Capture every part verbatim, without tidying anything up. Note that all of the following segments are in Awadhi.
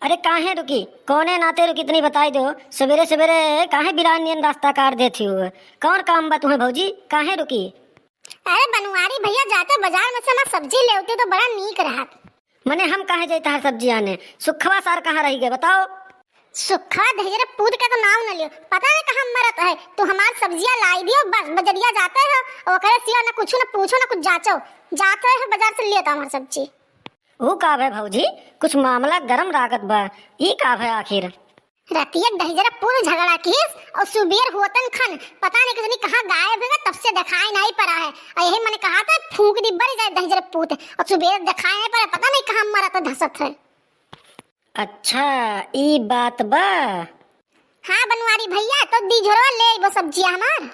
अरे काहे रुकी, कौने नाते रुकी, इतनी बताई दो। सवेरे सवेरे काहे बिलार नियन रास्ता काट देती हो? कौन काम बा तुम्हें भौजी, काहे रुकी? अरे बनवारी भैया, जाते बाजार में से हमार सब्जी लेवती तो बड़ा नीक रहत। मने हम काहे जाई तहार सब्जी आने? सुखवा सार कहाँ रहि गए बताओ? सुखवा दहिजरे पूत के तो नाव न लियो, पता नहीं कहाँ मरत है। तू हमार सब्जिया लाई दियो, बस बजरिया जाते हो, ओकरे सिवा न कुछ न पूछो न कुछ जाचो, जाते हो बाजार से लियो तो हमार सब्जी। ऊ का भे भौजी, कुछ मामला गरम लागत बा, ई का भे आखिर? रतिया दहिजरा पूत झगड़ा किहिस और सुबेर होतन खन पता नहीं कितनी कहाँ गायब है, तब से दिखाई नहीं पड़ा है। और यही मने कहा था फूंक दी बड़ी जाए दहिजरा पूत, और सुबेर दिखाई नहीं पड़ा, पता नहीं कहाँ मरत धसत है। अच्छा, ई बात बा। हाँ बनवारी भैया, तो दी झोरवा ले अइबो सब्जिया हमार।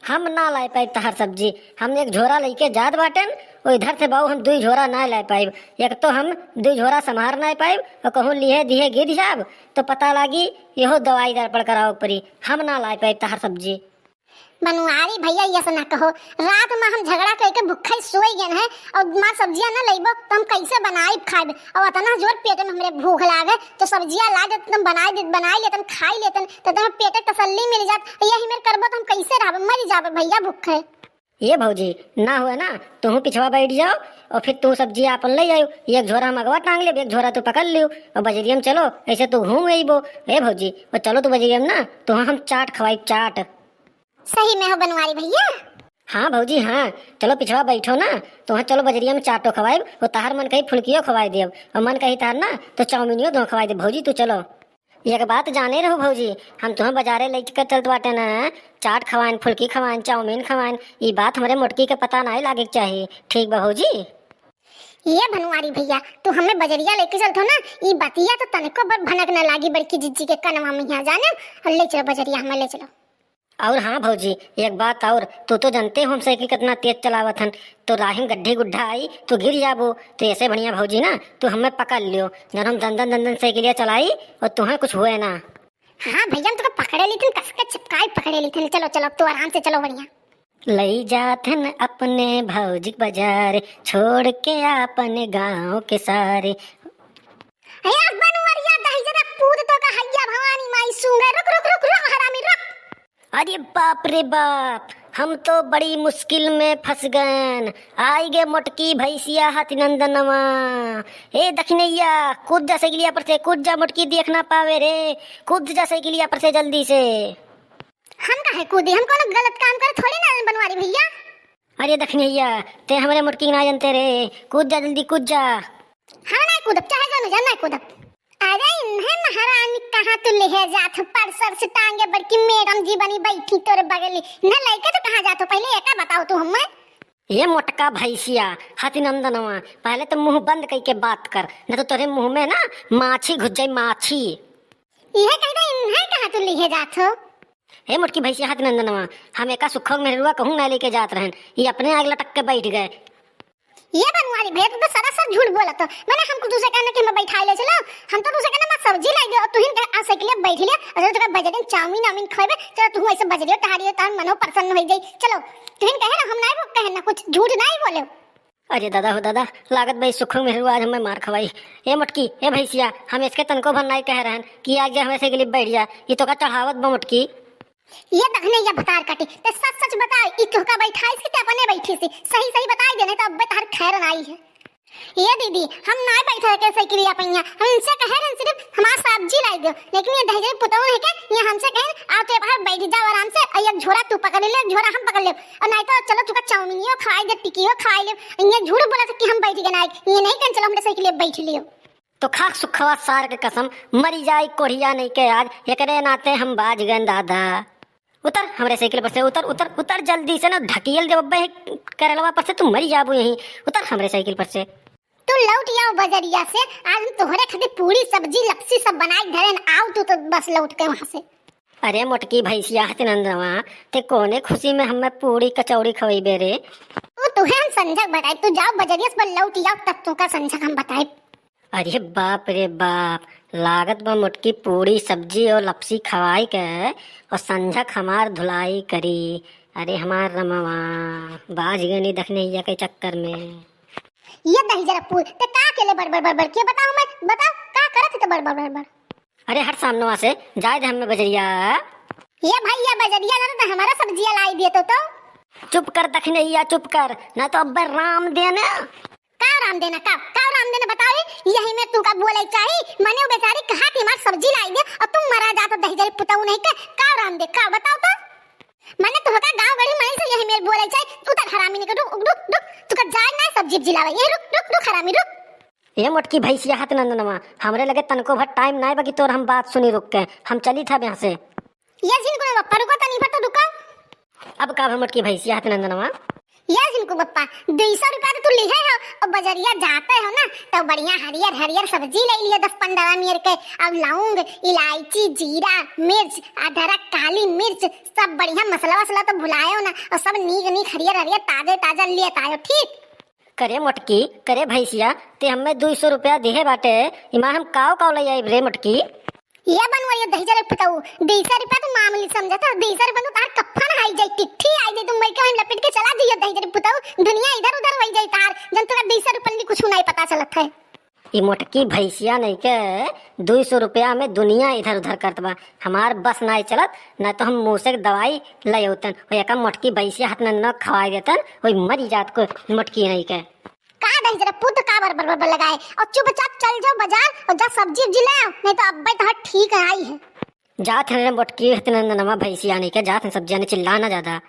हम ना लाए पाइब तहार सब्जी। हम एक झोरा लइके जात बाटेन, ओ इधर से बाऊ हम दुई झोरा ना लाए पाइब। एक तो हम दुई झोरा संभार ना पाइब, और कहूँ लिहे दिहे गिर जाब, तो पता लागी, यहो दवाई दर्पण करावे पड़ी। हम ना लाए पाइब तहार सब्जी। बनवारी भैया, ये से ना कहो, रात में हम झगड़ा करके भुक्खा ही सोई गए हैं, और माँ सब्जियाँ ना लेबो, तो हम कैसे बनाई खाब? और इतना जोर पेट में हमरे भूख लागे, तो सब्जियाँ ला दे, तुम बनाई दे, बनाई लेतन, खाई लेतन, तो तुम्हें पेट तसल्ली मिल जात। यही मेरे करबो, तो हम कैसे रहब? मरी जाबे भैया भुक्खे। ये भौजी, ना हुए ना, तू पिछवा बैठ जाओ और फिर तू सब्जी आपन ले आयो। एक झोरा हम अगवा टांग लेब, एक झोरा तू पकड़ लियो और बजरिया में चलो, ऐसे तू घूम अइबो। ए भौजी, और चलो तू बजरिया में ना, तो हम चाट खवाई, चाट। सही में हो बनवारी भैया? हाँ भौजी, हाँ, चलो पिछवा बैठो ना, तो वहाँ चलो बजरिया में चाटो खवाइब, वो तहार मन कही फुलकियो खवाई देब, और मन कही तार ना, तो चाउमीनियो तो खवाई देब। भौजी, तू चलो। एक बात जाने रहो भौजी, हम तुम्हें बाजारे लेके चलत बाटे ना, चाट खवाइन, फुलकी खवाइन, चाउमीन खवाइन, ई बात हमरे मोटकी के पता नाहीं लागे के चाही, ठीक बा भौजी? ये बनवारी भैया, तू हमें बजरिया लेके चलत हो ना, ई बतिया तो तनिको बर भनक न लागी बड़की जिज्जी के कनवा में, यहाँ जाने, और ले चलो बजरिया, हमें ले चलो। और हाँ भौजी, एक बात और, तू तो जानते हो हम साइकिल कितना तेज चलावत हन, तो राही में गड्ढी गुड्ढा आई तो गिर जाबो, तो ऐसे बढ़िया भौजी ना, तू हमें पकड़ लियो, जब हम दन दन दन दन साइकिलिया चलाई और तुम्हें कुछ हुए ना। हाँ भैया, हम तुका पकड़े लीथन, कस के चिपकाई पकड़े लीथन। चलो चलो, तू आराम से चलो, बढ़िया। लई जाथन अपने भौजी के बाजार, छोड़ के आपन गाँव के सारे। ए बनवरिया दहिजरा पूत तो का हैया भवानी माई सूंगे, रुक रुक रुक रुक हरामी रुक। अरे बाप रे बाप, हम तो बड़ी मुश्किल में फंस गएन। आई गे मोटकी भैंसिया हाथी नंदनवा। ए दखिनैया, कूद जा साइकिलिया पर से, कूद जा मोटकी देख ना पावे रे, कूद जा साइकिलिया पर से जल्दी से। हम काहे कूदी, हम कोनो गलत काम करे थोड़ी ना बनवारी भैया। अरे दखिनैया, ते हमरे मोटकी के ना जानते रे, कूद जा जल्दी कूद जा। हम नाहीं कूदब, चाहे जौन हो जाए, नाहीं कूदब। अरे इन्हें महारानी कहाँ तू लेहे जात हो? परसर से टांगे बड़की मैडम जी बनी बैठी तोरे बगली। इन्हें लइके तू कहाँ जात हो? पहिले एका बताओ तू हमें। ये मोटका भैंसिया, हाथी नंदनवा, पहिले तो मुँह बंद कइके बात कर, न तो तोरे मुँह में ना माछी घुस जाई, माछी। इहे कह दे, इन्हें कहाँ तू लेहे जात हो? हे मोटकी भैंसिया हाथी नंदनवा, हम एका सुखो मेहरुआ कहूँ ना लेके जात रहन, ये अपने आग लटक के बैठ गए। ये बनवारी भैया, तू तो सरासर झूठ बोलत हो। मैंने हमको तुझसे कहना कि हमें बैठाई ले चलो, हम तो तुझसे कहना मैं सब्जी लाई दे और तुहिन कहे आ साइकिल बैठ ले, और तुका बजरिया चाउमीन आउमीन खवाबे, चलो तू ऐसे बजरियो टहारियो तार मनो प्रसन्न हो जाई। चलो तुहिन कहे ना, हम नाहीं वो कहे ना कुछ, झूठ नाहीं बोले। अरे दादा हो दादा, लागत बा ई सुखो मेहरुआ आज हमें मार खवाई। ए मोटकी, ए भैंसिया, हम इसके तनको भर नाहीं कहे रहन कि आज जे हमें साइकिल बैठ जा, ये तो का चढ़ावत बा मोटकी। ये दखने या भतार काटी, ते सच सच बताओ, ई तोहका बैठाइस कि ते अपने बैठीस? सही सही बताई दे, नहीं तो अब्बे तहर खैर नाई है। ये दीदी, हम नाई बैठे के साइकिलिया पहिया, हम इनसे कहे रहन सिर्फ हमार सब्जी लाई दो, लेकिन ये दहिजरी पुतौन है के, ये हमसे कहे, "आओ ते बाहर बैठ जाओ आराम से, और एक झोरा तू पकड़ ले, एक झोरा हम पकड़ ले, और नहीं तो चलो तुका चाउमीनियो खवाई दे, टिकियो खवाई ले, ये झूठ बोला था कि हम बैठ गए ना, ये नहीं कहे चलो हमरे साइकिलिया बैठ लियो।" तो खा सुखवा सार के कसम, मरी जाई कोढ़िया नहीं के आज, एकरे नाते हम बाज गए दादा। उतर हमरे साइकिल पर से, उतर, उतर, उतर जल्दी से ना, ढकेल देब अब्बे करलवा पर से, तू मरी जाबू यहीं। उतर हमरे साइकिल पर से। तू लौट आओ बजरिया से, आज हम तोहरे खातिर पूरी सब्जी लपसी सब बनाई धरेन, आओ तू तो बस लौट के वहाँ से। अरे मोटकी भैंसिया हाथी नंदनवा, ते कौने खुशी में हमें पूरी कचौड़ी खवैबे रे? तू, तुहे हम संझक बताई, तू जाओ बजरिया से लौट आओ, तब तुका संझक हम बताई। अरे बाप रे बाप, लागत बा मोटकी पूड़ी सब्जी और लपसी खवाई के और संझक हमार धुलाई करी। अरे हमार रमवा, बाज गनी दखनैया के चक्कर में। ये दहिजरा पूत, ते का केले बड़ बड़ बड़ बड़ के बताओ, मैं बताओ का परत है तो बड़ बड़ बड़ बड़। अरे हट सामनवा से, जाए दे हमें बजरिया। ये भइया बजरिया ना तो हमारा सब्जिया लाई दिए तो, तो। चुप कर दखिनैया, चुप कर, ना तो अब्बे राम देना। का राम देना, का, का राम देना बताओ? यही में तू का बोले चाही, मने वो बेचारी कहा थी हमार सब्जी लाई दे और तुम मरा जात हो दहिजरी पुतऊ नहीं के, का राम दे, का बताओ तो? मने तोहका गाँव गढ़ी माई से यही मेर बोले चाही, तू तक हरामी नहीं के, रुक, रुक, रुक, तू का जाए ना सब्जी उब्जी लावे, ये रुक, रुक, रुक हरामी, रुक। ये मोटकी भैंसिया हत नंदनवा, हमरे लगे तनको भर टाइम नाय बा कि तोर हम बात सुनी रुक के, हम चली था यहाँ से। ये झिनको ना बप्पा, रुको तनी भर तो रुको। अब का भर मोटकी भैंसिया हत नंदनवा? ये झिनको बप्पा, दुई सौ रुपया तो तू लिहे हो, और बजरिया जाते हो ना, तो बढ़िया हरियर हरियर सब्जी ले लिए दस पन्द्रह मेर के, और लौंग, इलायची, जीरा, मिर्च, अदरक, काली मिर्च, सब बढ़िया मसला वसला तो भुलायो ना, और सब नीक नीक हरियर हरियर ताजे ताजा लेत आयो, ठीक? करे मोटकी, करे भैंसिया, ते हमें दुई सौ रुपया दिहे बाटे, इमा हम काव काव ले आइब रे मोटकी? ये बनवरिया दहिजरे पुतऊ, दुई सौ रुपया तो मामूली समझत हो, दुई सौ रुपया तो तार कफन आई जाई, टिट्ठी आई जाई, तुम बैठ के वहीं लपेट के चला दियो दहिजरे पुतऊ, दुनिया इधर उधर होई जाई तार, जन तोरा दुई सौ रुपया में कुछ नहीं पता चलत है। ई मोटकी भैंसिया नहीं के दुई सौ रुपया में दुनिया इधर उधर करत बा, हमार बस नहीं चलत, ना तो हम मुँह से दवाई ले होतन, वो एका मोटकी भैंसिया हाथ में न खवाई देतन, वही मरी जात को मोटकी नहीं के। का दहिजरा पुत का बर बर बर लगाए, और चुपचाप चल जाओ बाजार और जा सब्जी उब्जी ले आओ, नहीं तो अब्बे तो ठीक आई है। जात है रे मोटकी हत नंदनवा भैंसिया नहीं के, जात है सब्जियां ने, चिल्ला ना ज्यादा।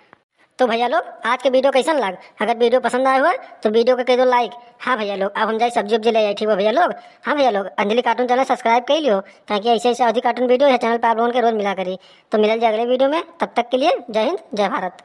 तो भैया लोग, आज के वीडियो कैसन लाग? अगर वीडियो पसंद आए हुआ तो वीडियो को कर दो लाइक। हाँ भैया लोग, अब हम जाए सब्जी उब्जी ले आए, ठीक बा भैया लोग? हाँ भैया लोग, अंजलि कार्टून चैनल सब्सक्राइब कर लियो, ताकि ऐसे ऐसे अधिक कार्टून वीडियो है चैनल पर आप लोगों के रोज मिला करी। तो मिलल जाए अगले वीडियो में, तब तक के लिए जय हिंद, जय भारत।